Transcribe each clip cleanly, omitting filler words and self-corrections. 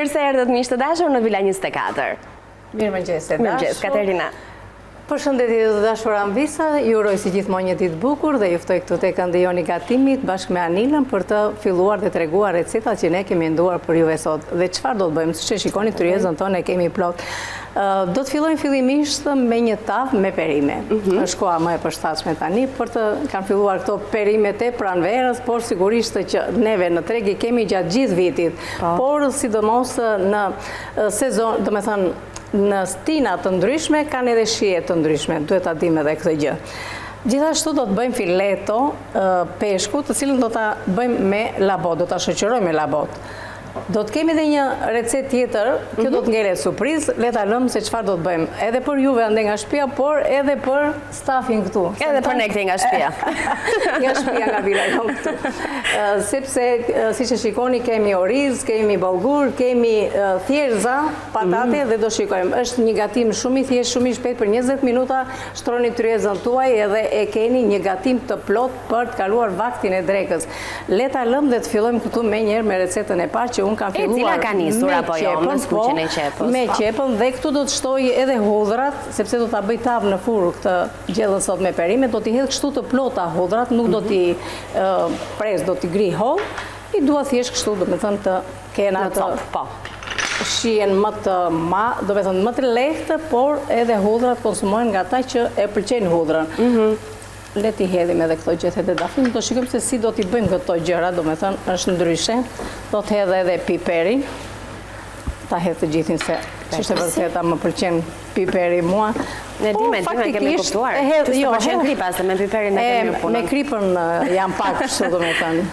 Mirë se erdhët miq të dashur në Vila 24. Mirëmëngjes e dashur. Mirëmëngjes Katerina. Përshëndetje të dashura Anvisa, ju uroj si gjithmonë një ditë të bukur dhe ju ftoj këtu te këndi jonë i gatimit bashkë me Anilën për të filluar dhe treguar recetat që ne kemi menduar për juve sot. Dhe çfarë do të bëjmë? Siç e shikoni tryezën tonë e kemi plot. Do të fillojmë fillimisht me një tavë me perime. Mhm. Është koha më e përshtatshme tani për të kanë filluar këto perimet e pranverës, por sigurisht që neve në treg i kemi gjatë gjithë vitit. Po. Por sidomos në sezon, domethënë në stina të ndryshme kanë edhe shije të ndryshme, duhet ta dimë edhe këtë gjë. Gjithashtu do të bëjmë fileto peshku, të cilën do ta bëjmë me labot, do ta shoqërojmë me labot. Do të kemi dhe një recetë tjetër, kjo do të mhm. ngelet surprizë, le ta lëmë se çfarë do të bëjmë, edhe për juve andej nga shtëpia, por edhe për stafin këtu. Edhe për ne këtej nga shtëpia. Nga shtëpia nga vila jonë këtu. Sepse, siç e shikoni, kemi oriz, kemi bollgur, kemi thjerrëza, patate mhm. dhe do shikojmë. Është një gatim shumë i thjeshtë, shumë i shpejtë për 20 minuta, shtroni tryezën tuaj edhe e keni një gatim të plotë për të kaluar vaktin e drekës. Le ta lëmë dhe të fillojmë këtu menjëherë me recetën e parë që unë kam filluar. E cila ka nisur apo jo, me skuqjen e qepës. Me po. qepën dhe këtu do të shtoj edhe hudhrat, sepse do ta bëj tavë në furrë këtë gjellën sot me perime, do t'i hedh kështu të plota hudhrat, nuk do mhm. t'i pres, do t'i grij hollë. I dua thjesht kështu, domethënë të kenë atë po. shijen më të ma, domethënë më të lehtë, por edhe hudhrat konsumohen nga ata që e pëlqejnë hudhrën. Mhm. Le t'i hedhim edhe këto gjethet e dafinës, do shikojmë se si do t'i bëjmë këto gjëra, domethënë është ndryshe. Do të hedh edhe piperin. Ta hedh të gjithin se ç'është e vërteta më pëlqen piperi mua. Ne po, dimë, dimë, kemi kuptuar. E hedh, jo, pëlqen kripa, se me piperin e kemi punën. Me kripën jam pak kështu, domethënë.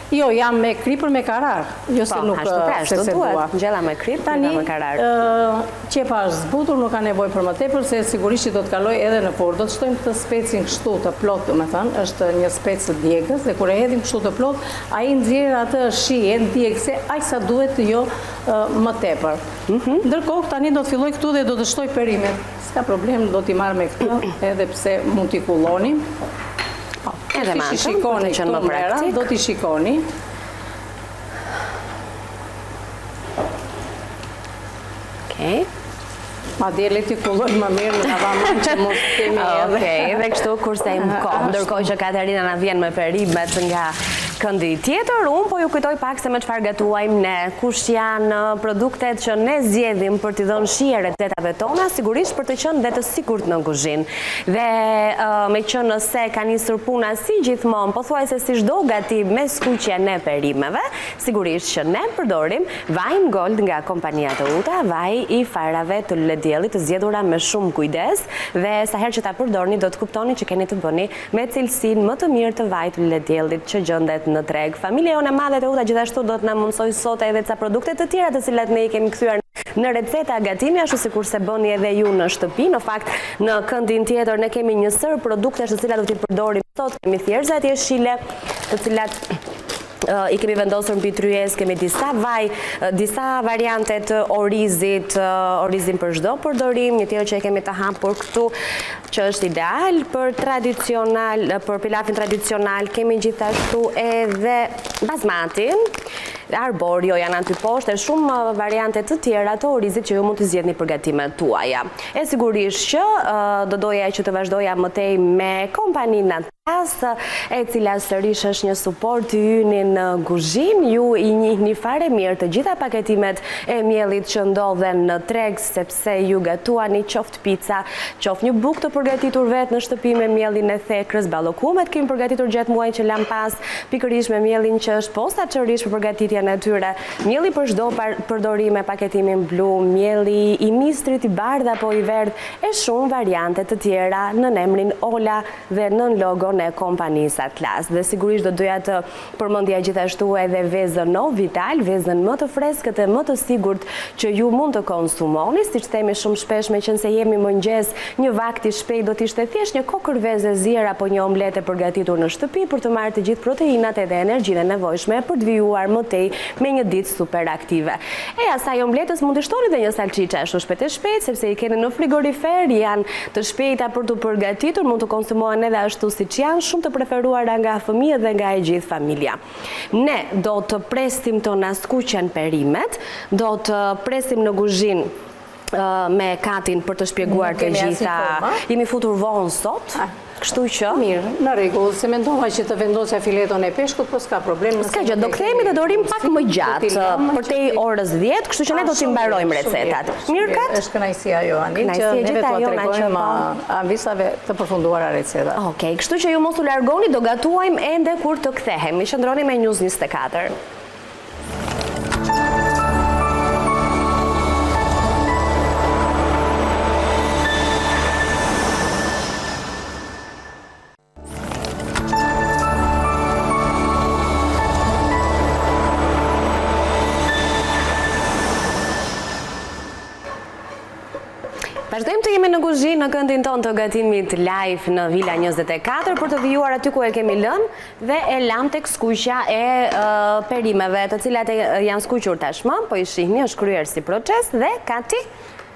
Jo, jam me kripër me karar, jo se po, nuk ashtu pra, ashtu se dua. Gjella me kripë, Tani, me karar. Qepa është zbutur, nuk ka nevojë për më tepër, se sigurisht që do të kalojë edhe në furrë. Do të shtojmë këtë specin kështu të plotë, domethënë, është një spec djegës dhe kur e hedhim kështu të plotë, ai nxjerr atë shijen djegëse aq sa duhet jo më tepër. Mhm. Ndërkohë tani do të filloj këtu dhe do të shtoj perimet. S'ka problem, do t'i marr me këtë, edhe pse mund t'i kullonim. Po, edhe me atë, për të qenë më praktik. Do t'i shikoni. Okej. Madje le t'i kulloj më mirë në lavaman që mos kemi edhe. Okej, dhe kështu kursejmë kohë. Ndërkohë që Katerina na vjen me perimet nga këndi tjetër, unë po ju kujtoj pak se me çfarë gatuajmë ne, kush janë produktet që ne zgjedhim për t'i dhënë shije recetave tona, sigurisht për të qenë dhe të sigurt në kuzhinë. Dhe meqenëse ka nisur puna si gjithmonë, pothuajse si çdo gatim me skuqjen e perimeve, sigurisht që ne përdorim vajin Gold nga kompania Teuta, vaj i farave të lulediellit të zgjedhura me shumë kujdes dhe sa herë që ta përdorni do të kuptoni që keni të bëni me cilësinë më të mirë të vajit të lulediellit që gjendet në treg. Familja jonë e madhe Teuta gjithashtu do të na mundësojë sot edhe ca produkte të tjera të cilat ne i kemi kthyer në receta gatimi, ashtu sikurse bëni edhe ju në shtëpi. Në fakt, në këndin tjetër ne kemi një sërë produktesh të cilat do t'i përdorim sot. Kemi thjerrëzat jeshile, të cilat i kemi vendosur mbi tryezë, kemi disa vaj, disa variante të orizit, orizin për çdo përdorim, një tjetër që e kemi të hapur këtu, që është ideal për tradicional, për pilafin tradicional, kemi gjithashtu edhe basmatin, Arborio janë aty poshtë e shumë variante të tjera të orizit që ju mund të zgjedhni për gatimet tuaja. E sigurisht që do doja që të vazhdoja më tej me kompaninë Atlas, e cila sërish është një suport i yni në kuzhinë. Ju i njihni fare mirë të gjitha paketimet e miellit që ndodhen në treg, sepse ju gatuani qoftë pica, qoftë një bukë të përgatitur vetë në shtëpi me miellin e thekrës, ballokumet kemi përgatitur gjatë muajit që lamë pas, pikërisht me miellin që është posaçërisht për përgatitjen e tyre, mielli për çdo përdorim me paketimin blu, mielli i misrit i bardhë apo i verdhë e shumë variante të tjera nën emrin Ola dhe nën logon e kompanisë Atlas. Dhe sigurisht do doja të Përmendja gjithashtu edhe vezën Novital, vezën më të freskët e më të sigurt që ju mund të konsumoni. Siç themi shumë shpesh, meqenëse jemi mëngjes, një vakt i shpejtë do të ishte thjesht një kokërr vezë e zier apo një omletë e përgatitur në shtëpi për të marrë të gjithë proteinat edhe energjinë e nevojshme për të vijuar më tej. tej me një ditë super aktive. E asaj omletës mund t'i shtoni dhe një salçiçe ashtu shpejt e shpejt, sepse i keni në frigorifer, janë të shpejta për t'u përgatitur, mund të konsumohen edhe ashtu siç janë, shumë të preferuara nga fëmijët dhe nga e gjithë familja. Ne do të presim të na skuqen perimet, do të presim në kuzhinë me Katin për të shpjeguar të gjitha. Jemi futur vonë sot, ah. kështu që... Mirë, në rregull, se mendova që të vendosja fileton e peshkut, po s'ka problem. S'ka gjë, do kthehemi dhe do rrimë pak më gjatë, përtej orës 10, kështu që ne do t'i mbarojmë recetat. Mirë, Kat? Është kënaqësia jonë, Anil, që neve t'ua tregojmë po. amvisave të përfunduara recetat. Okej, kështu që ju mos u largoni, do gatuajmë ende kur të kthehemi. Qëndroni me News 24. Vazhdojmë të jemi në kuzhinë në këndin tonë të gatimit live në Vila 24 për të vijuar aty ku e kemi lënë dhe e lamë tek skuqja e perimeve, të cilat janë skuqur tashmë, po i shihni, është kryer si proces dhe Kati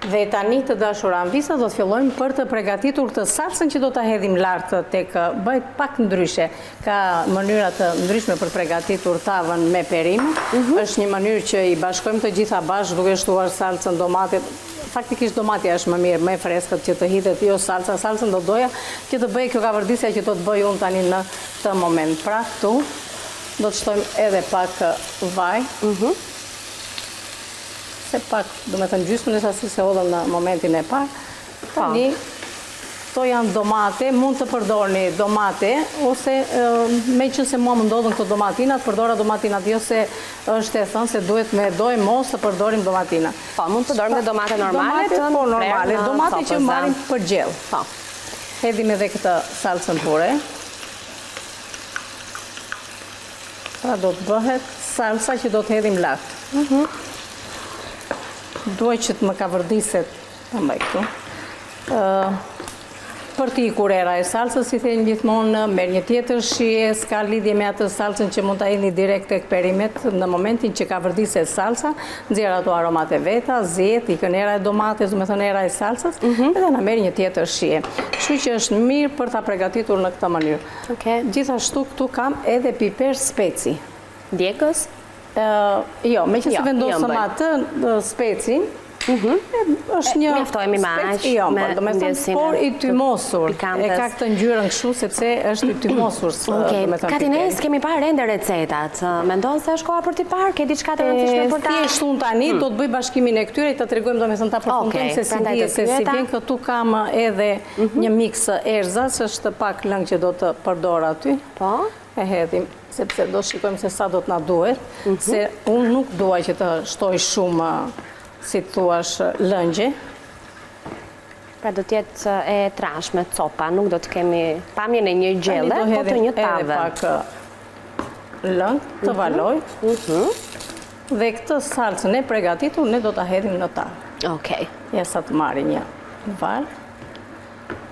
Dhe tani të dashura amvisa do të fillojmë për të pregatitur këtë salcën që do ta hedhim lart tek bëhet pak ndryshe. Ka mënyra të ndryshme për të pregatitur tavën me perime. Mhm. Është një mënyrë që i bashkojmë të gjitha bashkë duke shtuar salcën, domatet, Faktikisht domatja është më mirë, më e freskët që të hidhet, jo salca, salcën do doja që të bëhej kjo kavërdisja që do të bëj unë tani në këtë moment. Pra këtu do të shtojmë edhe pak vaj. Mhm. Se pak, domethënë gjysmën e sasisë se hodhëm në momentin e parë. Po. Tani këto janë domate, mund të përdorni domate, ose meqenëse mua më ndodhën këto domatinat, përdora domatinat, jo se është e thënë se duhet me doemos të përdorim domatina. Po, mund të përdorim dhe domate normale, të po, normale, domate që marrim për gjellë. Po. Hedhim edhe këtë salcën pure. Pra do të bëhet salca që do të hedhim lart. Mhm. Dua që të më kavërdiset, ta mbaj këtu. Për të ikur era e salcës, si them gjithmonë, merr një tjetër shije, s'ka lidhje me atë salcën që mund ta hidhni direkt tek perimet, në momentin që kavërdiset salca, nxjerr ato aromat e veta, zihet, ikën era e domates, domethënë era e salcës, mhm. edhe na merr një tjetër shije. Kështu që është mirë për ta pregatitur në këtë mënyrë. Okej. Gjithashtu këtu kam edhe piper speci. Djegës? Jo, meqenëse jo, vendosëm atë specin, mhm. është një Mjaftohemi me aq, jo, me ndjesinë. Por i tymosur, e ka këtë ngjyrën kështu sepse është i tymosur, Okej, Kati ne s'kemi parë ende recetat. Mendon se është koha për t'i parë? Ke diçka të rëndësishme për ta? Thjesht unë tani hmm. do të bëj bashkimin e këtyre, të tregojmë domethënë ta përfundojmë se si dihet se si vjen këtu kam edhe mhm. një miks erëzash, është pak lëng që do të përdor aty. Po. E hedhim, sepse do shikojmë se sa do të na duhet, mhm. se unë nuk dua që të shtoj shumë, si të thuash, lëngje. Pra do të jetë e trashë me copa, nuk do të kemi pamjen e një gjelle, po të një tave. Edhe pak lëng të mhm. valojë. Mhm. Dhe këtë salcën e pregatitur, ne do ta hedhim në tavë. Okej. Ja sa të marrë një valë.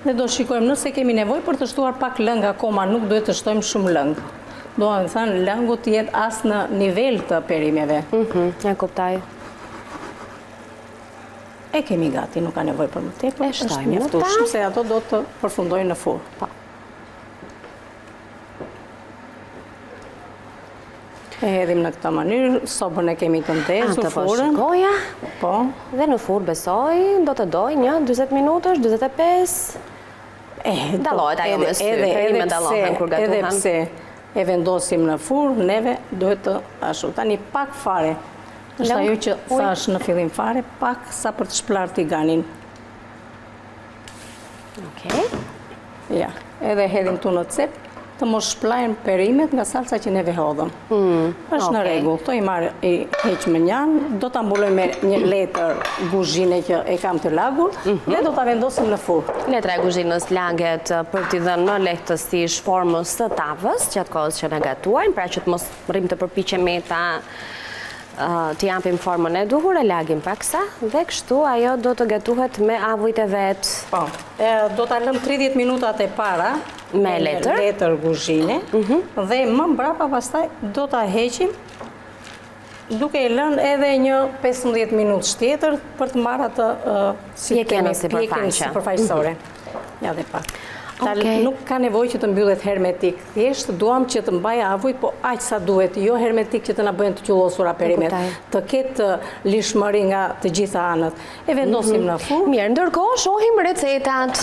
Ne do shikojmë nëse kemi nevojë për të shtuar pak lëng akoma, nuk duhet të shtojmë shumë lëng. Domethënë, lëngu të jetë as në nivel të perimeve. Mhm, e kuptoj. E kemi gati, nuk ka nevojë për më tepër. E shtojmë në tavë. Se ato do të përfundojnë në furrë. Po. E hedhim në këtë mënyrë, sobën e kemi të ndezur, po furrën. Po shikoja. Po. Dhe në furrë besoj, do të dojë një 40 minutësh, 45. E, dallohet ajo me sy, edhe, edhe dallohen kur gatuhen. Edhe pse e vendosim në furrë, neve duhet të ashtu. Tani pak fare, është ajo që thashë në fillim fare, pak sa për të shplarë tiganin. Okej. Ja, edhe hedhim këtu në cep, të mos shpëlajnë perimet nga salca që neve hodhëm. Mm, është në rregull, këto i marr i heq mënjanë, do ta mbuloj me një letër guzhine që e kam të lagur mhm. dhe do ta vendosim në furrë. Letra e guzhinës laget për t'i dhënë më lehtësisht formës së tavës gjatë kohës që ne gatuajmë, pra që të mos rrimë të përpiqemi ta t'i japim formën e duhur, e lagim paksa dhe kështu ajo do të gatuhet me avujt e vet. Po, do ta lëmë 30 minutat e para me letër, letër guzhine mhm. dhe më mbrapa pastaj do ta heqim. Duke e lënë edhe një 15 minutësh tjetër për të marrë atë si pjekjen sipërfaqësore. Mhm. Ja dhe pak. Nuk ka nevojë që të mbyllet hermetik. Thjesht duam që të mbajë avujt, po aq sa duhet, jo hermetik që të na bëhen të qullosura perimet. Të ketë lishmëri nga të gjitha anët. E vendosim mhm. në furrë. Mirë, ndërkohë shohim recetat.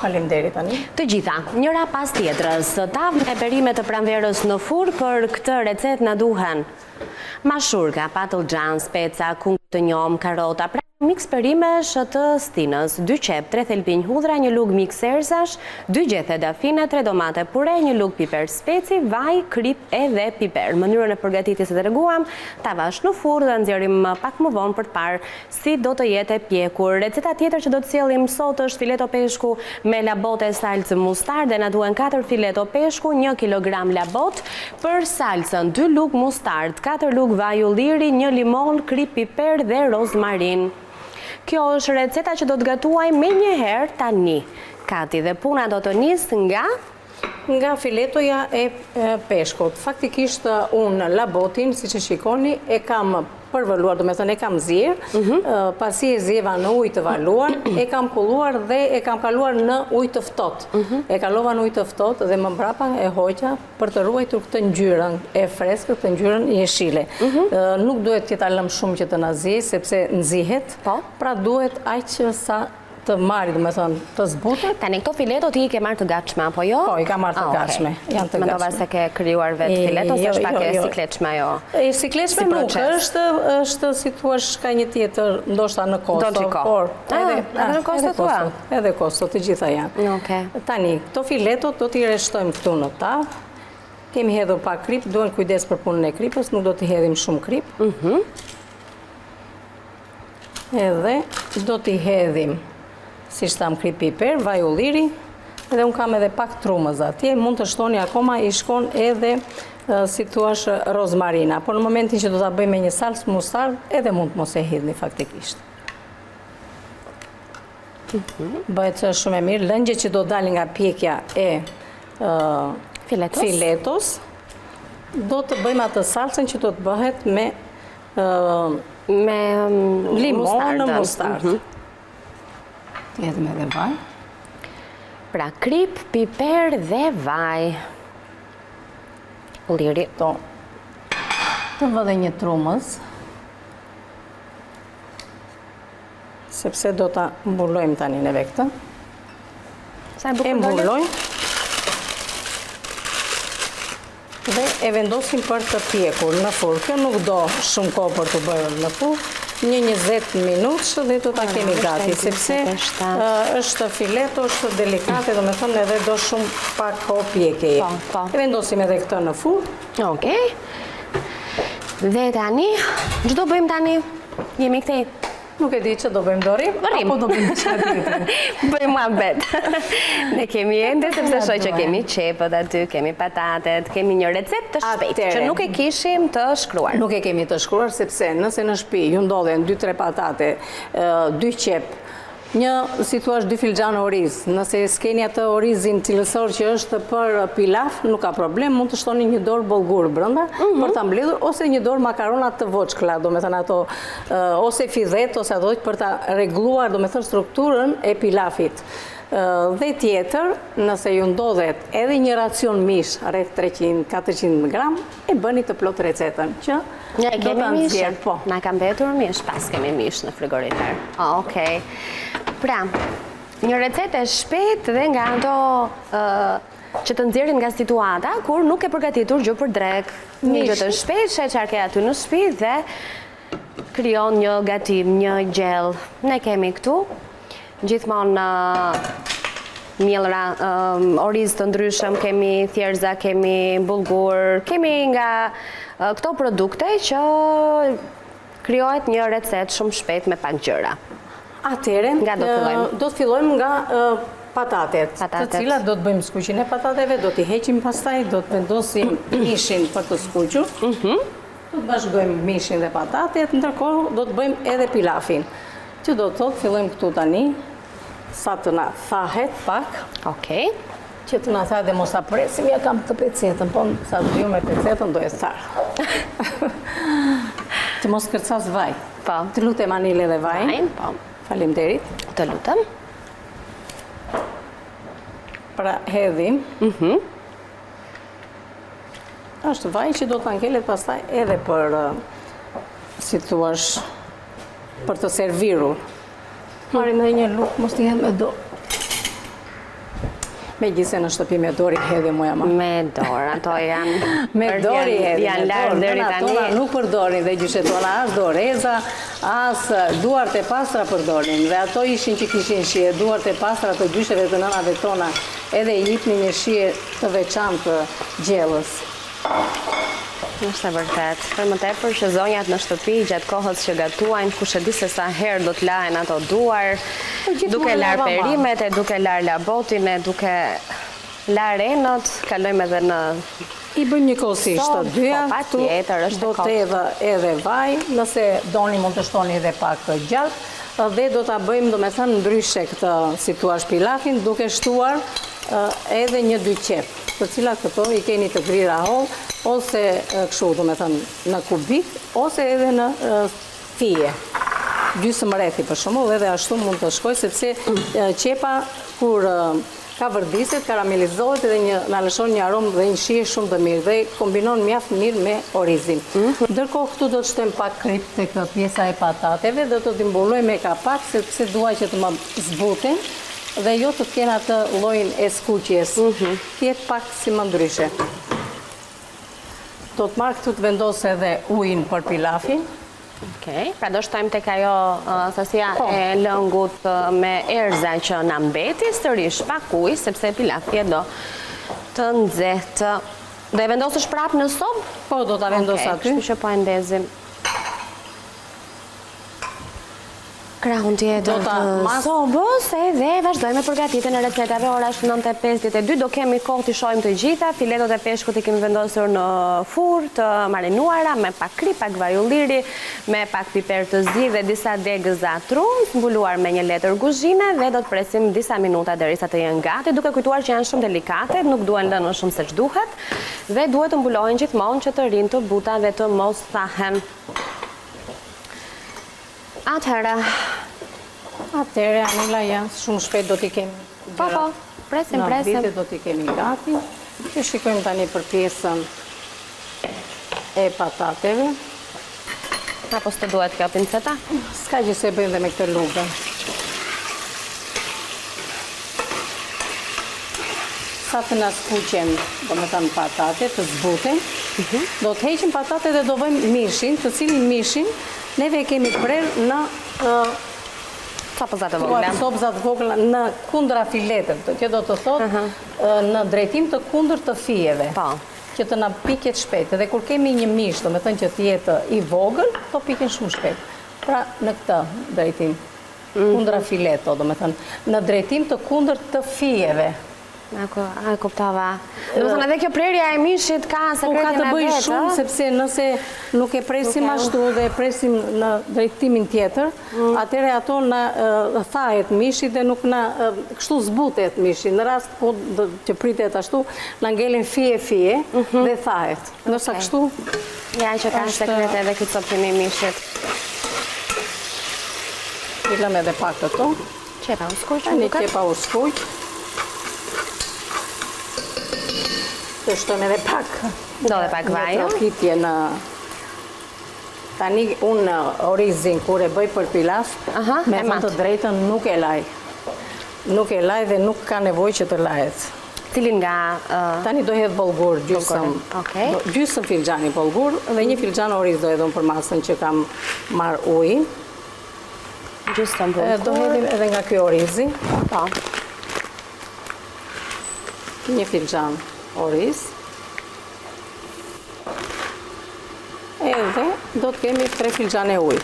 Faleminderit tani. Të gjitha, njëra pas tjetrës. Tavë me perime të pranverës në furrë për këtë recetë na duhen mashurka, patëllxhan, speca, kunguj të njomë, karota, pra miks perimesh të stinës, dy qepë, tre thelbinj hudhra, një lugë miks erëzash, dy gjethe dafine, tre domate pure, një lugë piper speci, vaj, kripë edhe piper. Mënyrën e përgatitjes e treguam, tava është në furrë dhe nxjerrim pak më vonë për të parë Si do të jetë e pjekur. Receta tjetër që do të sjellim sot është fileto peshku me labotë e salcë mustardë. Na duhen 4 fileto peshku, 1 kilogram labotë, për salcën 2 lugë mustardë, 4 lugë vaj ulliri, 1 limon, kripë, piper dhe rozmarinë. Kjo është receta që do të gatuajmë menjëherë tani. Kati dhe puna do të nisë nga Nga filetoja e peshkut. Faktikisht unë labotin, siç e shikoni, e kam përvëluar, domethënë e kam zier, mhm. pasi e zieva në ujë të valuar, e kam kulluar dhe e kam kaluar në ujë të ftohtë. Mhm. E kalova në ujë të ftohtë dhe më mbrapa e hoqa për të ruajtur këtë ngjyrën e freskët, këtë ngjyrën jeshile. Mhm. Nuk duhet që ta lëmë shumë që të na ziejë, sepse nxihet, po. pra duhet aq sa të marrë, domethënë, të zbutet. Tani, këto fileto ti i ke marrë të gatshme, apo jo? Po, i kam marrë të ah, gatshme, janë të gatshme. Mendova se ke krijuar vetë fileto, se jo, është pak jo, e jo. sikletshme ajo. E sikletshme nuk është, është si thua ka një tjetër, ndoshta në kosto, por ah, edhe, edhe në kosto thua? Edhe kosto, të gjitha janë. Tani, këto fileto do t'i rreshtojmë këtu në tavë, kemi hedhur pak kripë, duhen kujdes për punën e kripës, nuk do t'i hedhim shumë kripë. Mhm. Edhe do t'i hedhim, siç thamë kripë piper, vaj ulliri, edhe unë kam edhe pak trumëz atje, mund të shtoni akoma, i shkon edhe, si thuash, rozmarina, por në momentin që do ta bëjmë me një salcë mustardë, edhe mund të mos e hidhni faktikisht. Mhm. Bëhet shumë e mirë, lëngjet që do dalin nga pjekja e filetos, do të bëjmë atë salcën që do të bëhet me Me limon në mustardë. Mhm. Hedhim edhe vaj. Pra kripë, piper dhe vaj. Ulliri. To. Të vë dhe një trumëz. Sepse do ta mbulojmë tani neve këtë. Sa e bukur E mbulojmë. Dhe e vendosim për të pjekur në furrë. Kjo nuk do shumë kohë për të bërë në furrë, një 20 minutësh dhe do ta kemi gati, sepse është fileto, është delikate, domethënë edhe do shumë pak kohë pjekjeje. Po, po. E vendosim edhe këtë në furrë. Okej. Dhe tani, ç'do bëjmë tani? Jemi këtej. Nuk e di që do bëjmë do rrim, apo do bëjmë që tjetër. Bëjmë muhabet. Ne kemi ende, sepse shoh që kemi qepët aty, kemi patatet, kemi një recetë të shpejtë, që nuk e kishim të shkruar. Nuk e kemi të shkruar, sepse nëse në shpi ju ndodhen 2-3 patate, 2 qepë, një, si thua, dy filxhanë oriz, nëse s'keni atë orizin cilësor që është për pilaf, nuk ka problem, mund të shtoni një dorë bollgur brenda, mhm. për ta mbledhur, ose një dorë makarona të voçkla, domethënë ato ose fidhet, ose ato për ta rregulluar, domethënë strukturën e pilafit. Dhe tjetër, nëse ju ndodhet edhe një racion mish rreth 300-400 gram, e bëni të plotë recetën, që Ne do ta nxjerr, po. Na ka mbetur mish, paskemi mish në frigorifer. Okej. Pra, një recetë e shpejtë dhe nga ato që të nxjerrin nga situata kur nuk ke përgatitur gjë për drekë. Një gjë të shpejtë, sheh çfarë ke aty në shtëpi dhe krijon një gatim, një gjellë. Ne kemi këtu gjithmonë miellra, oriz të ndryshëm, kemi thjerrëza, kemi bullgur, kemi nga këto produkte që krijohet një recetë shumë shpejt me pak gjëra. Atëherë, nga do të fillojmë? Do të fillojmë nga patatet, të cilat do të bëjmë skuqjen e patateve, do t'i heqim pastaj, do të vendosim mishin për të skuqur. Mhm. Do të bashkojmë mishin dhe patatet, ndërkohë do të bëjmë edhe pilafin. Që do të thotë, fillojmë këtu tani, sa të na thahet pak. Okej. Që të na thahet dhe mos ta presim, ja kam këtë pecetën, po sa të ju me pecetën do e tharë. Të mos kërcasë vaj. Po. Të lutem Anile dhe vajin. Vajin, po. Faleminderit. Të lutem. Pra hedhim. Mhm. Është vaj që do të ngelet pastaj edhe për, si thuash, për të servirur. Marrim edhe një lugë, mos t'i hedh me dorë. Megjithëse në shtëpi me dorë i hedhim mu jama. Me dorë, ato janë... Me dorë i hedhim, Janë larë deri tani. Tona nuk përdorin dhe gjyshet tona as doreza, as duart e pastra përdorin. Dhe ato ishin që kishin shije, duart e pastra të gjysheve të nënave tona, edhe i jipnin një shije të veçantë gjellës. Është e vërtetë. Për më tepër që zonjat në shtëpi gjatë kohës që gatuajnë, kush e di se sa herë do të lahen ato duar, Po, gjithmonë duke larë lava ma. perimet, e duke larë labotin, e duke larë enët, kalojmë edhe në I bëjmë njëkohësisht të Sobë, dyja, po, patjetër, është e do të kotë. edhe edhe vaj, nëse doni mund të shtoni edhe pak gjalpë, dhe do ta bëjmë domethënë ndryshe këtë, si thuash, pilafin, duke shtuar edhe një dy qepë, të cilat këto i keni të grira hollë, ose kështu, domethënë, në kubik, ose edhe në fije. Gjysmë rrethi për shembull, edhe ashtu mund të shkojë, sepse qepa kur kavërdiset, karamelizohet edhe një, na lëshon një aromë dhe një shije shumë të mirë dhe kombinon mjaft mirë me orizin. Mhm. Ndërkohë këtu do të shtojmë pak kripë tek pjesa e patateve dhe do t'i mbuloj me kapak sepse dua që të më zbuten dhe jo të kenë atë llojin e skuqjes. Mhm. Të jetë pak si më ndryshe. Do të marr këtu të vendos edhe ujin për pilafin. Okej, pra do shtojmë tek ajo sasia Po. e lëngut me erza që na mbeti, sërish pak ujë, sepse pilafi e do të nxehtë. Do e vendosësh prapë në sobë? Po, do ta vendos Okej, aty. Kështu që po e ndezim. Krahun tjetër Do ta të mas- sobës edhe vazhdojmë me përgatitjen e recetave. Ora është 9:52, do kemi kohë t'i shohim të gjitha. Filetot e peshkut i kemi vendosur në furrë të marinuara me pak kripë, pak vaj ulliri, me pak piper të zi dhe disa degëza trumz, mbuluar me një letër kuzhine dhe do të presim disa minuta derisa të jenë gati, duke kujtuar që janë shumë delikate, nuk duhen lënë më shumë se ç'duhet dhe duhet të mbulohen gjithmonë që të rrinë të buta dhe të mos thahen. Atëherë. Atëherë, Anila, ja, shumë shpejt do t'i kemi. Po, po, presim, Në presim. vite do t'i kemi gati. Që shikojmë tani për pjesën e patateve. Apo s'të duhet kjo pinceta? S'ka gjë se bëjmë dhe me këtë lugën. Sa të na skuqen, domethënë patate, të zbuten, mhm. do të heqim patate dhe do vëjmë mishin, të cilin mishin neve e kemi prerë në copëza të vogla. Copëza të vogla në kundrafiletet, që do të thotë në drejtim të kundërt të fijeve. Po. Që të na piket shpejt. Dhe kur kemi një mish, domethënë që të jetë i vogël, to piken shumë shpejt. Pra në këtë drejtim, mm. kundrafileto, domethënë, në drejtim të kundërt të fijeve. A kuptova. Domethënë edhe kjo prerja e mishit ka Po, ka sekretin të e bëjë vet, shumë, ë? sepse nëse nuk e presim Nuk e- ashtu dhe e presim në drejtimin tjetër, Mm. atëherë ato na thahet mishi dhe nuk na, kështu zbutet mishi. Në rast ku që pritet ashtu, na ngelen fije fije mhm. dhe thahet. Ndërsa kështu Ja që ka sekret edhe ky copëtim i mishit. I lëmë edhe pak këto. Qepa u skuq, Tani duket? qepa u skuq. Të shtojmë edhe pak. Do edhe pak vaj, Një ëh? trokitje në Tani unë orizin kur e bëj për pilaf, Aha, me e thënë mat. të drejtën nuk e laj. Nuk e laj dhe nuk ka nevojë që të lahet. Cilin nga, ë, Tani do hedh bollgur gjysëm. Bollgurin, okej. Gjysëm filxhani bollgur dhe një filxhan oriz do hedh unë për masën që kam marrë ujin. Gjysëm bollgur. Do hedhim edhe nga ky orizi. Po. Një filxhan oriz. Edhe do të kemi 3 filxhane ujë.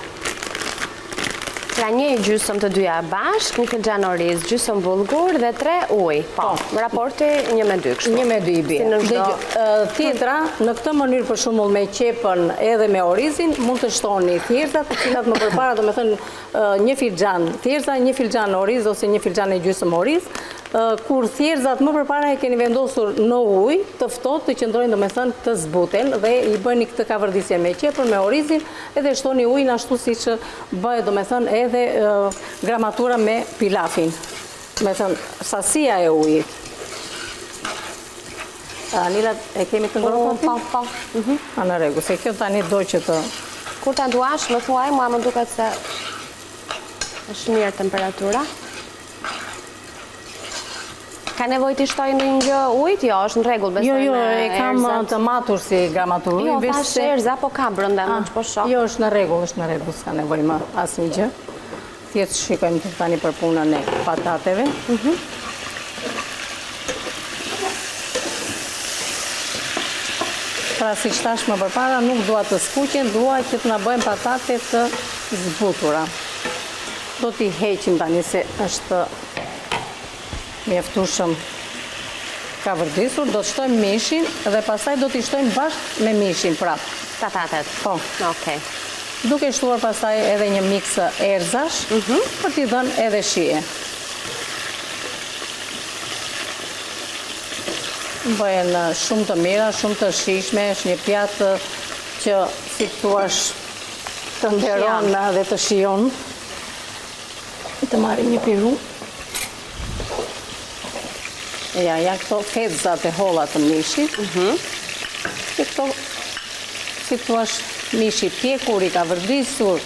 Pra një e gjysëm të dyja bashkë, një filxhan oriz, gjysëm bollgur dhe 3 ujë. Po, Po. raporti 1 me 2 kështu. 1 me 2 i bie. Si në çdo Dhe, tjetra, në këtë mënyrë për shembull me qepën edhe me orizin, mund të shtoni thjerrza, të cilat më përpara, domethënë, një filxhan thjerrza, një filxhan oriz ose një filxhan e gjysëm oriz. Kur thjerrëzat më përpara i keni vendosur në ujë të ftohtë të qëndrojnë domethënë të zbuten dhe i bëni këtë kavërdisje me qepën, me orizin edhe shtoni ujin ashtu siç bëhet domethënë edhe gramatura me pilafin. Domethënë sasia e ujit. Anila, e kemi të ngrohtë aty? Po, po. Mhm. A në rregull, se kjo tani do që të... Kur ta duash, më thuaj, mua më duket se është mirë temperatura. Ka nevojë t'i shtoj ndonjë gjë ujit? Jo, është në rregull, besoj Jo, jo, e kam të matur si gramaturë. Jo, thashë erëza, po ka brenda, më që po shoh. Jo, është në rregull, është në rregull, s'ka nevojë më asnjë gjë. Thjesht shikojmë të tani për punën e patateve. Mhm. Pra siç thashë më përpara, nuk dua të skuqen, dua që të na bëhen patate të zbutura. Do t'i heqim tani se është mjaftueshëm kavërdisur, do të shtojmë mishin dhe pastaj do t'i shtojmë bashkë me mishin prapë. Patatet? Po. Okej. Duke shtuar pastaj edhe një miks erëzash mhm. për t'i dhënë edhe shije. Bëhen shumë të mira, shumë të shijshme, është një pjatë që si të thuash Të nderon dhe të shijon. Të marrim një pirun. Ja, janë këto fetëzat e holla të mishit. Mhm. Që këto, si të thuash, mishi i pjekur, i kavërdisur,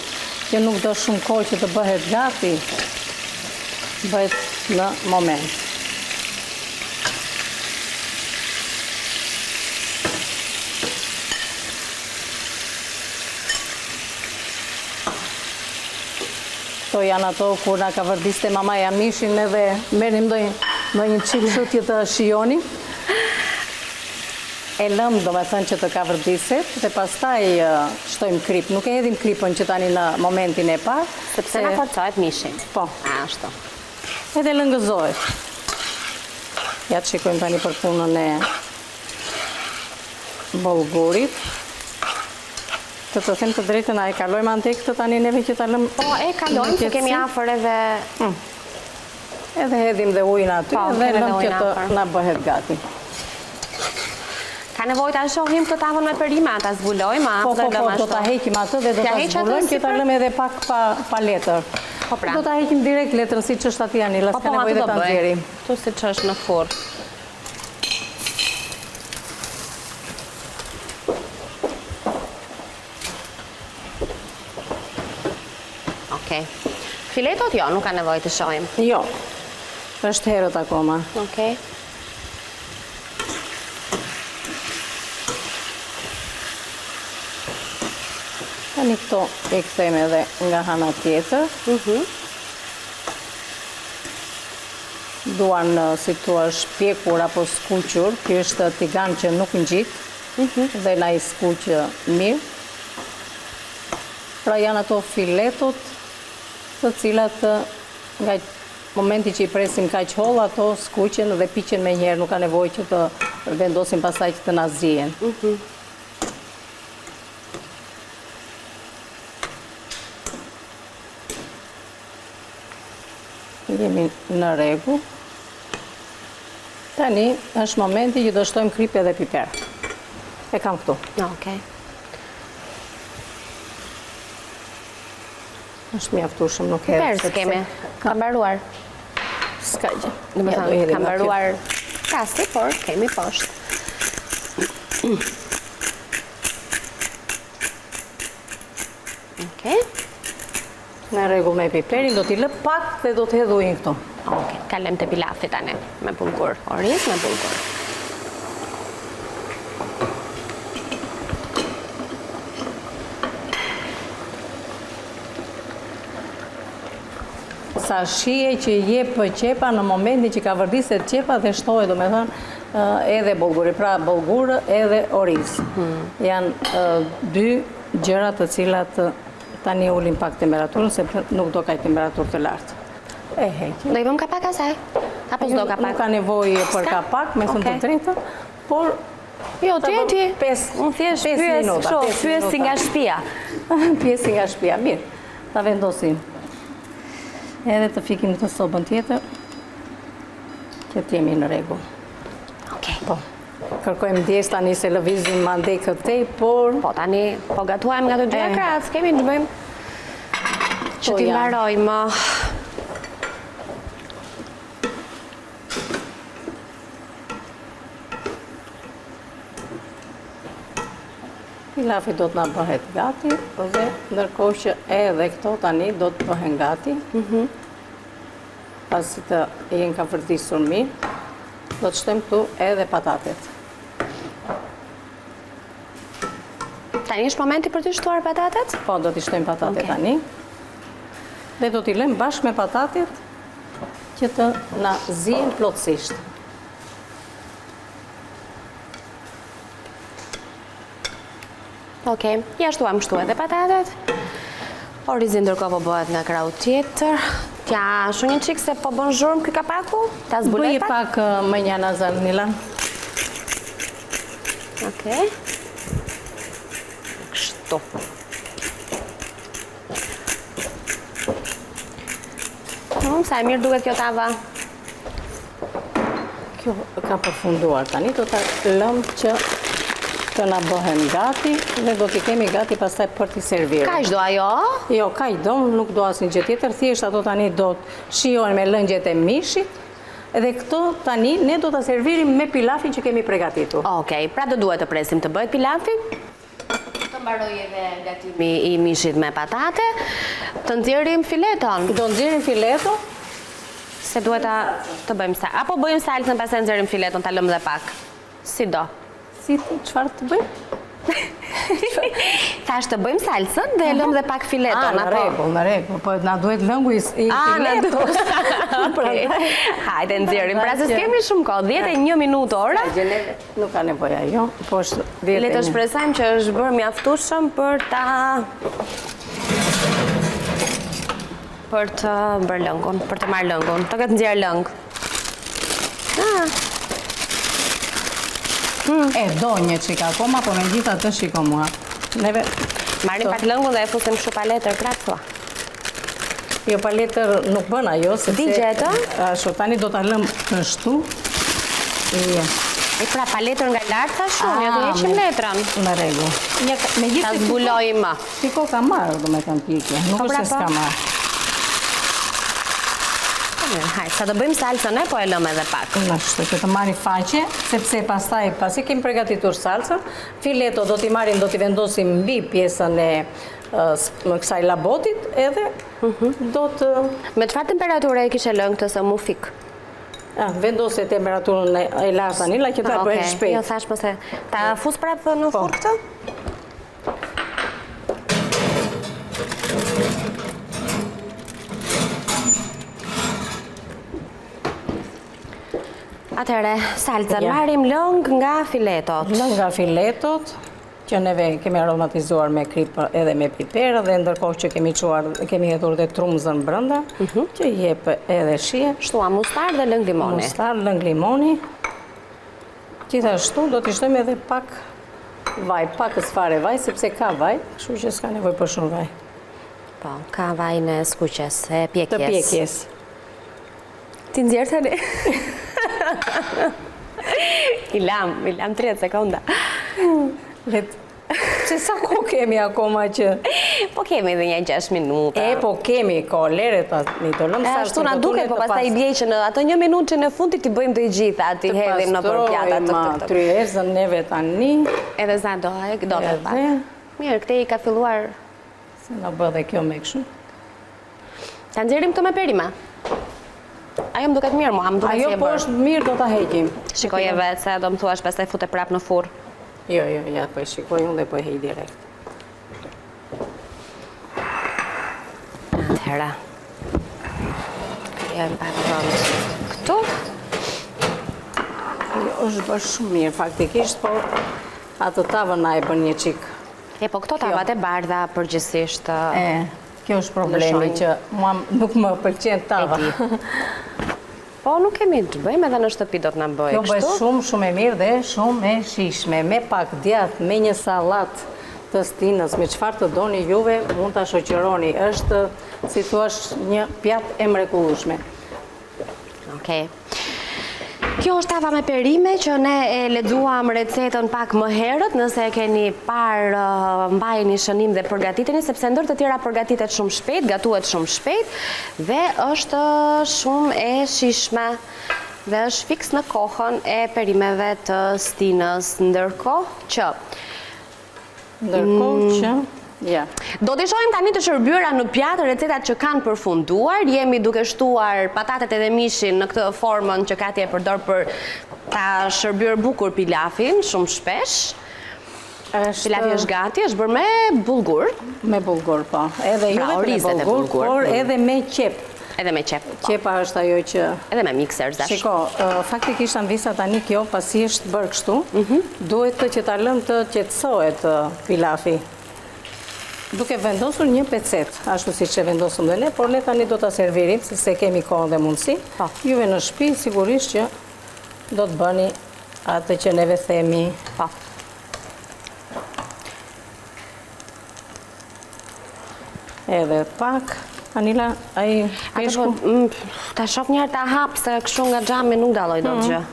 që nuk do shumë kohë që të bëhet gati, bëhet në moment. Këto janë ato kur na kavërdiste mamaja mishin edhe merrnim ndonjë ndonjë çikë kështu që të shijonim. E lëmë, domethënë që të kavërdiset dhe pastaj shtojmë kripë. Nuk e hedhim kripën që tani në momentin e parë. Sepse na forcohet mishi. Po. Ashtu. Edhe lëngëzohet. Ja të shikojmë tani për punën e Bollgurit. Të të them të drejtën, a e kalojmë andej këtë tani neve që ta lëmë? Po, e kalojmë, se kemi afër edhe... Mm. Edhe hedhim dhe ujin aty, po, dhe lëmë që të na bëhet gati. Ka nevojë ta shohim këtë tavën me perime, ta zbulojmë, po, po, po, do ta heqim atë dhe do ta zbulojmë që ta lëmë edhe pak pa, pa letër. Po, pra. Do ta heqim direkt letrën siç është aty Anila, po, s'ka po, nevojë dhe ta nxjerrim. Këtu siç është në furrë. Okej. Filetot jo, nuk ka nevojë të shohim. Jo. Është herët akoma. Okej. Tani këto e kthejmë edhe nga ana tjetër. Mhm. Duan, si të thuash, pjekur apo skuqur, ky është tigan që nuk ngjit mhm. dhe na i skuq mirë. Pra janë ato filetot të cilat nga momenti që i presim kaq hollë, ato skuqen dhe piqen menjëherë, nuk ka nevojë që të vendosim pastaj që të na zihen. Mhm. Jemi në rregull. Tani është momenti që do shtojmë kripë edhe piper. E kam këtu. Okej. Është mjaftueshëm, nuk e Piper s'kemi. Ka mbaruar. S'ka gjë. Domethënë, ka mbaruar kasti, por kemi poshtë. Okej. Në rregull me piperin, do t'i lë pak dhe do të hedh ujin këtu. Okej, kalojmë te pilafi tani, me bullgur. Oriz me bullgur. Sa shije që jep qepa në momentin që kavërdiset qepa dhe shtohet, domethënë, edhe bullguri, pra bullgur edhe oriz. Hmm. Janë dy gjëra të cilat tani ulim pak temperaturën, se nuk do kaq temperaturë të lartë. E heqim. Do i vëmë kapak asaj? Apo s'do kapak? Nuk ka nevojë për kapak, me thënë të drejtën, por... Jo, ti e ti. Unë thjesht pyes kështu, pyes si nga shtëpia. Pyes si nga shtëpia, mirë. Ta vendosim. Edhe të fikim këtë sobën tjetër. Që të jemi në rregull. Okej. Po. Kërkojmë ndjesë tani se lëvizim mandej këtej, por... Po, tani, po gatuajmë nga të dyja krahët, s'kemi të bëjmë që Po, t'i ja. mbarojmë. Pilafi do të na bëhet gati dhe ndërkohë që edhe këto tani do të bëhen gati. Mhm. Pasi të jenë kavërdisur mirë, do të shtojmë këtu edhe patatet. Tani është momenti për të shtuar patatet? Po, do t'i shtojmë patatet tani. Dhe do t'i lëmë bashkë me patatet që të na zihen plotësisht. Okej, ja shtuam kështu edhe patatet. Orizi ndërkohë po bëhet nga krahu tjetër. T'ja shuj një çikë se po bën zhurmë ky kapaku? Ta zbuloj pak? Bëje pak më një nazar, Nila. Okej. Kështu. Mm, sa e mirë duket kjo tava. Kjo ka përfunduar tani, do ta lëmë që të na bëhen gati dhe do t'i kemi gati pastaj për t'i servirur. Kaq do ajo? Jo, kaq do, nuk do asnjë gjë tjetër, thjesht ato tani do të shijohen me lëngjet e mishit dhe këto tani ne do ta servirim me pilafin që kemi pregatitur. Okej, pra do duhet të presim të bëhet pilafi? Të mbarojë edhe gatimi i mishit me patate, të nxjerrim fileton. Do nxjerrim fileton. Se duhet ta të bëjmë sa. Apo bëjmë salcën pastaj nxjerrim fileton, ta lëmë dhe pak. Si do. Si çfarë të bëjmë? Thashë të bëjmë salcën dhe e lëmë dhe pak fileton. A, në rregull, në rregull, po na duhet lëngu i filetos. Hajde, nxjerrim, pra se s'kemi shumë kohë, 10 e 1 minutë ora. Nuk ka nevojë ajo, po është 10 Le të shpresojmë që është bërë mjaftueshëm për ta për të bërë lëngun, për të marrë lëngun, të ketë nxjerrë lëng. Ah. Hmm. E do një çik akoma, po megjithatë shiko mua. Neve marrim pak lëngun dhe e fusim kështu pa letër prapë thua. Jo, pa letër nuk bën ajo, sepse... Digjet, ë? Ashtu, tani do ta lëmë kështu. Jo. E pra, pa letër nga lart, thashë unë, jo të ah, heqim letrën. Në rregull. Ta zbulojmë. Shiko ka marrë, domethënë pjekje, nuk po, është se s'ka po. marrë. Po mirë, hajt, sa të bëjmë salcën e, po e lëmë edhe pak. Ashtu, që të marri faqe, sepse pastaj, pasi kemi pregatitur salcën, fileto do t'i marrim, do t'i vendosim mbi pjesën e kësaj labotit edhe mhm. do të... Me çfarë temperature e kishe lënë këtë se m'u fik? Vendose temperaturën e lartë tani, la që ta bëjë shpejt. Jo, thashë mos e... Ta fus prapë në po. furrë këtë? Atëherë, salcën, marrim lëng nga filetot. Lëng nga filetot, që neve kemi aromatizuar me kripë edhe me piper dhe ndërkohë që kemi çuar, kemi hedhur dhe trumzën brenda, mhm. që i jep edhe shije. Shtuam mustardë dhe lëng limoni. Mustardë, lëng limoni. Gjithashtu do t'i shtojmë edhe pak vaj, pakëz fare vaj, sepse ka vaj, kështu që s'ka nevojë për shumë vaj. Po, ka vajin e skuqjes, e pjekjes. Të pjekjes. T'i nxjerr tani. I lamë, i lamë 30 sekonda. Let, se sa kohë kemi akoma që... Po kemi edhe një 6 minuta. E, po kemi kohë, lere tani të lëmë sa... Ashtu na duket, po pastaj i bie që në ato një minutë që në fundit t'i bëjmë të gjitha, t'i hedhim nëpër pjata të të të. Tryezën neve tani. Edhe za do, e do të pak. Mirë, këtej ka filluar... Se na bë dhe kjo me kështu. Ta nxjerrim këtë me perime. Ajo më duket mirë mua, më duket si e bërë. Ajo po është mirë do ta heqim. Shikoje vetë se do më thuash pastaj fute prapë në furrë. Jo, jo, ja, po e shikoj unë dhe po e heq direkt. Atëherë. Krijojmë pak vend këtu. Ajo është bërë shumë mirë, faktikisht, po atë tavën na e bën një çikë. E po këto tavat e bardha përgjithësisht. E, kjo është problemi që mua nuk më pëlqen tava. Po nuk kemi të bëjmë edhe në shtëpi do të na bëjë kështu. Kjo bëhet shumë shumë e mirë dhe shumë e shijshme. Me pak djathë, me një sallatë të stinës, me çfarë të doni juve, mund ta shoqëroni. Është, si thua, një pjatë e mrekullueshme. Okej. Kjo është tava me perime që ne e lexuam recetën pak më herët, nëse e keni parë mbajeni shënim dhe përgatiteni sepse ndër të tjera përgatitet shumë shpejt, gatuhet shumë shpejt dhe është shumë e shijshme dhe është fiks në kohën e perimeve të stinës, ndërkohë që Ndërkohë mm. që Ja. Do t'i shohim tani të shërbyera në pjatë recetat që kanë përfunduar. Jemi duke shtuar patatet edhe mishin në këtë formën që Kati e përdor për ta shërbyer bukur pilafin, shumë shpesh. Është... Pilafi është gati, është bërë me bullgur. Me bullgur, po. Edhe jo pra, vetëm me bullgur, por mm. edhe me qepë. Edhe me qepë. Po. Qepa është ajo që... Edhe me mikser, zash. Shiko, faktikisht Anvisa tani kjo, pasi është bërë kështu, mhm. duhet të që ta lëmë të qetësohet pilafi. Duke vendosur një pecetë, ashtu siç e vendosëm dhe ne, por ne tani do ta servirim, se se kemi kohën dhe mundësi. Po. Juve në shpi, sigurisht që do të bëni atë që neve themi. Po. Edhe pak, Anila, ai peshku? Po, mm, ta shof njëherë ta hap, se kështu nga xhami nuk dalloj dot mm. gjë.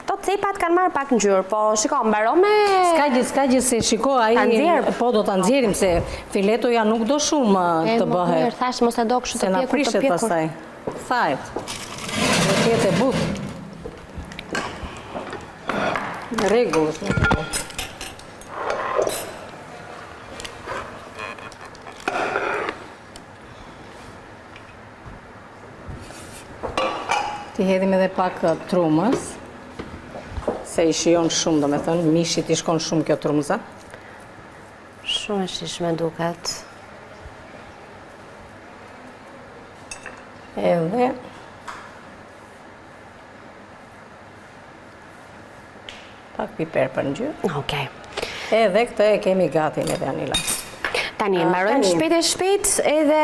Këto cepat kanë marrë pak ngjyrë, po shiko, mbaro me... S'ka gjë, s'ka gjë se shiko, ai... Ta nxjerr. Po, do ta nxjerrim, se filetoja nuk do shumë të bëhet. E, mirë, thashë, mos e do kështu të pjekur, të pjekur. Se na prishet pastaj. Thahet. Do të jetë e butë. Në rregull është. T'i hedhim edhe pak trumëz, se i shijon shumë, domethënë, mishit i shkon shumë kjo trumëza. Shumë e shijshme duket. Edhe Pak piper për ngjyrë. Okej. Edhe këtë e kemi gati neve Anila. Tani, mbarojmë shpejt e shpejt edhe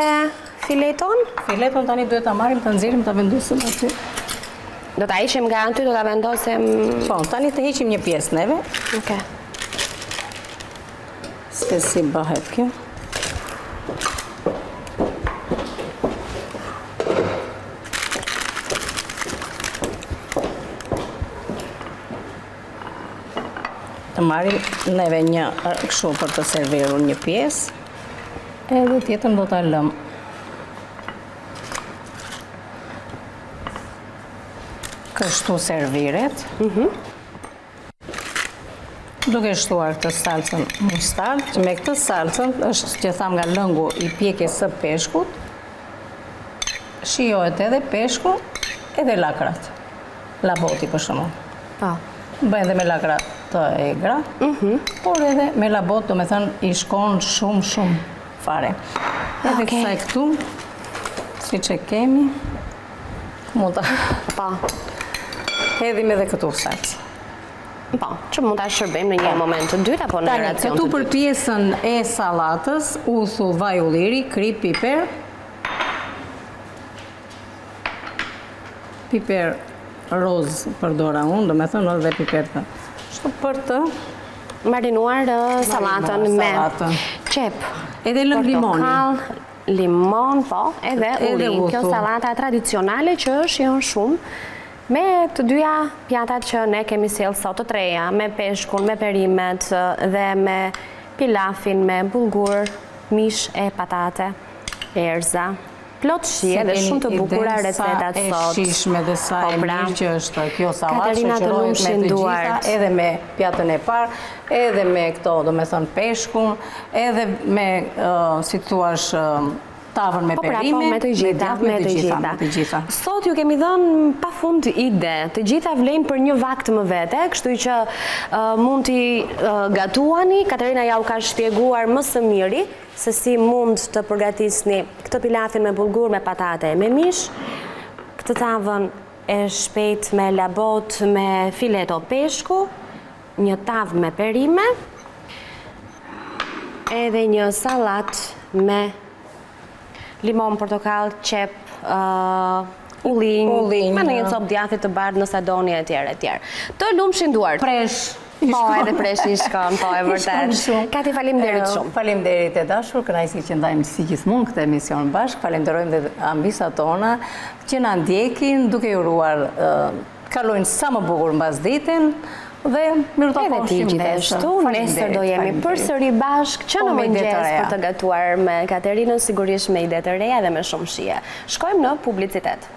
fileton? Fileton tani duhet ta marrim, ta nxjerrim, ta vendosim aty. Do ta heqim nga aty, do ta vendosim... Po, tani të heqim një pjesë neve. Okej. Se si bëhet kjo. Të marrim neve një kështu për të servirur një pjesë, edhe tjetrën do ta lëmë. Kështu serviret. Mhm. Duke shtuar këtë salcën mustard, që me këtë salcën është që thamë nga lëngu i pjekjes së peshkut, shijohet edhe peshku, edhe lakrat. Laboti për shembull. Po. Bëhen dhe me lakra të egra, mhm. por edhe me labot, domethënë, i shkon shumë, shumë fare. Edhe kësaj këtu, siç e kemi, mund ta... Po. Hedhim edhe këtu salcë. Po, që mund ta shërbejmë në një moment të dytë apo në Tani, racion këtu të për dytë. pjesën e sallatës, uthull, vaj ulliri, kripë, piper. Piper roz përdora unë, domethënë edhe piper të. Kështu për të Marinuar sallatën me qepë. Edhe lëng limoni. Portokall, limon, po, edhe ullinj. Kjo sallata tradicionale që shijon shumë Me të dyja pjatat që ne kemi sjellë sot të treja, me peshkun, me perimet dhe me pilafin, me bullgur, mish e patate, erëza. Plot shije dhe shumë të bukura recetat sot. Sa e shijshme dhe sa po e pra. mirë që është kjo sallatë, shoqërohet me të gjitha, edhe me pjatën e parë, edhe me këto, domethënë peshkun, edhe me, si thuash, Tavën me po pra, perime, po, me të gjitha, me të gjitha, me të gjitha. Sot ju kemi dhënë pa fund ide, të gjitha vlejnë për një vakt më vete, kështu që mund t'i gatuani, Katerina jua ka shpjeguar më së miri se si mund të përgatisni këtë pilafin me bullgur, me patate e me mish, këtë tavën e shpejtë me labot, me fileto peshku, një tavë me perime, edhe një sallatë me limon, portokall, qepë, ullinj, me një copë djathi të bardhë nëse doni e tjerë e tjerë. Të lumshin duart. Presh. Po, edhe preshi i shkon, po, e vërtetë. Kati, faleminderit shumë. Faleminderit e dashur, kënaqësi që ndajmë si gjithmonë këtë emision bashkë. Falenderojmë dhe amvisat tona që na ndjekin duke ju uruar kalojnë sa më bukur mbasditen dhe mirupafshim nesër. Edhe ti gjithashtu, nesër do jemi përsëri bashkë që në po, mëngjes për të gatuar me Katerinën, sigurisht me ide të reja dhe me shumë shije. Shkojmë në publicitet.